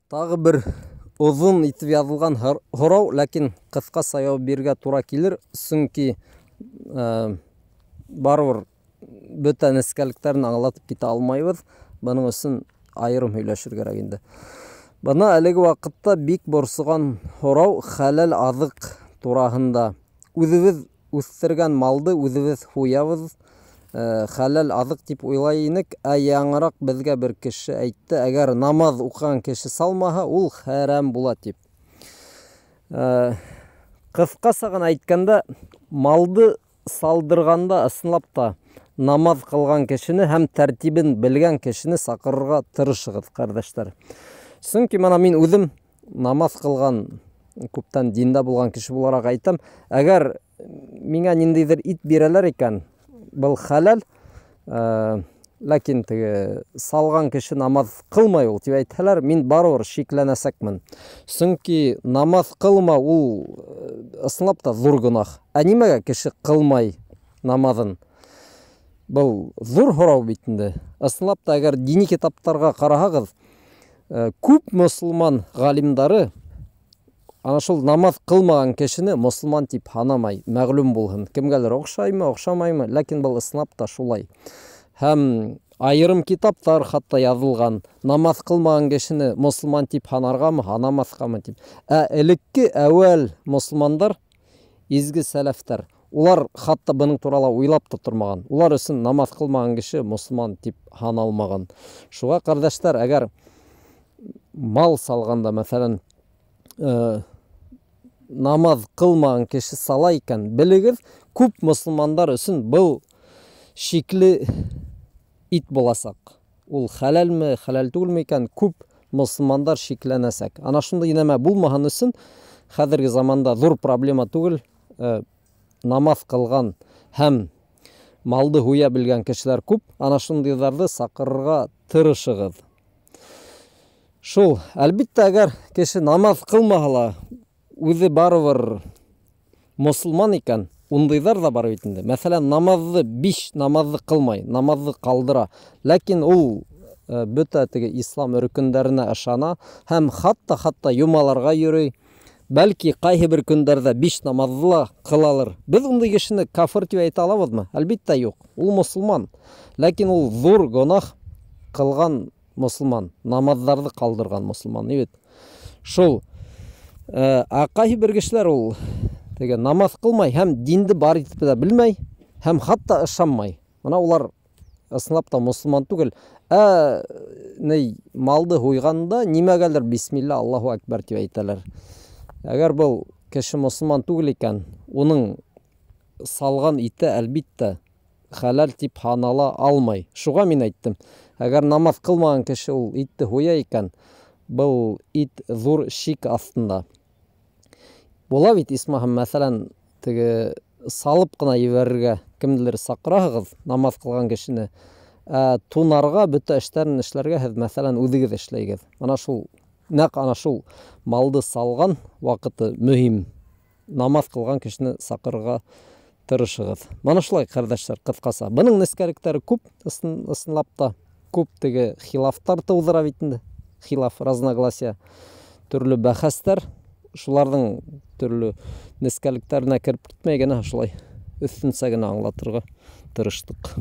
Тағы бер оҙон итеп яҙылған һорау, ләкин ҡыҫҡаса яуап бирергә тура килер, сөнки барыбер бөтә нескәлектәрен аңлатып китә алмайбыҙ. Бының өсөн айырым һөйләшер кәрәк инде. Бына әлеге ваҡытта бик борсоған һорау хәләл аҙыҡ тураһында. Үҙебеҙ үҫтергән малды үҙебеҙ һуябыҙ, хәләл аҙыҡ тип уйлай инек, ә яңыраҡ беҙгә бер кеше әйтте, әгәр намаҙ уҡыған кеше салмаһа, ул хәрәм була тип. Ҡыҫҡаса ғына әйткәндә, малды салдырғанда ысынлап та намаҙ ҡылған кешене һәм тәртибен белгән кешене саҡырырға тырышығыҙ, ҡәрҙәштәр. Сөнки мына мин үҙем намаҙ ҡылған, күптән диндә булған кеше булараҡ әйтәм, әгәр миңә ниндәйҙер ит бирәләр икән, был хәләл, ләкин теге салған кеше намаҙ ҡылмай ул тип әйтһәләр, мин барыбер шикләнәсәкмен. Сөнки намаҙ ҡылмау ул ысынлап та ҙур гонаһ. Ә нимәгә кеше ҡылмай намаҙын? Был ҙур һорау бит инде. Ысынлап та, әгәр дини китаптарға ҡараһағыҙ, күп мосолман ғалимдары ана шул намаҙ ҡылмаған кешене мосолман тип һанамай, мәғлүм булһын. Кемгәлер оҡшаймы, оҡшамаймы, ләкин был ысынлап та шулай. Һәм айырым китаптар хатта яҙылған, намаҙ ҡылмаған кешене мосолман тип һанарғамы, һанамаҫҡамы тип. Ә элекке әүәл мосолмандар, изге сәләфтәр, улар хатта бының турала уйлап та тормаған. Улар өсөн намаҙ ҡылмаған кеше мосолман тип һаналмаған. Шуға, ҡәрҙәштәр, әгәр мал салғанда, мәҫәлән, намаҙ ҡылмаған кеше сала икән, белегеҙ, күп мосолмандар өсөн был шикле ит буласаҡ. Ул хәләлме, хәләл түгелме икән, күп мосолмандар шикләнәсәк. Ана шундай нәмә булмаһын өсөн хәҙерге заманда ҙур проблема түгел, намаҙ ҡылған һәм малды һуя белгән кешеләр күп, ана шундайҙарҙы саҡырырға тырышығыҙ. Шул, әлбиттә, әгәр кеше намаҙ ҡылмаһа ла, үҙе барыбер мосолман икән, ундайҙар ҙа бар бит инде. Мәҫәлән, намаҙҙы 5 намаҙҙы ҡылмай, намаҙҙы ҡалдыра. Ләкин ул бөтә теге ислам өркөндәренә ышана һәм хатта йомаларға йөрөй. Бәлки ҡайһы бер көндәрҙә 5 намаҙҙы ла ҡылалыр. Беҙ ундай кешене кафыр тип әйтә алабыҙмы? Әлбиттә, юҡ. Ул мосолман. Ләкин ул ҙур гонаһ ҡылған мосолман, намаҙҙарҙы ҡалдырған мосолман, бит. Шул, ә ҡайһы бер кешеләр ул теге намаҙ ҡылмай һәм динде бар итеп тә белмәй һәм хатта ышанмай. Мына улар ысынлап та мосолман түгел. Ә ни малды һуйғанда нимәгәлер бисмилла, Аллаһу акбар тип әйтәләр. Әгәр был кеше мосолман түгел икән, уның салған ите әлбиттә хәләл тип һанала алмай. Шуға мин әйттем, әгәр намаҙ ҡылмаған кеше ул итте һуя икән, был ит ҙур шик аҫтында. Була бит, исмаһам, мәҫәлән, теге салып ҡына ебәрергә кемделер саҡыраһығыҙ намаҙ ҡылған кешене, ә тунарға, бөтә эштәрен эшләргә һеҙ, мәҫәлән, үҙегеҙ эшләйгеҙ. Ана шул, нәҡ ана шул малды салған ваҡыты мөһим. Намаҙ ҡылған кешене саҡырырға тырышығыҙ. Мана шулай, ҡәрҙәштәр, ҡыҫҡаса. Бының нескәлектәре күп, ысынлап та күп теге хилафтар тыуҙыра бит инде. Хилаф, разногласия, төрлө бәхәстәр, шуларҙың төрлө нескәлектәренә кереп китмәй генә шулай өҫтөнсә генә аңлатырға тырыштыҡ.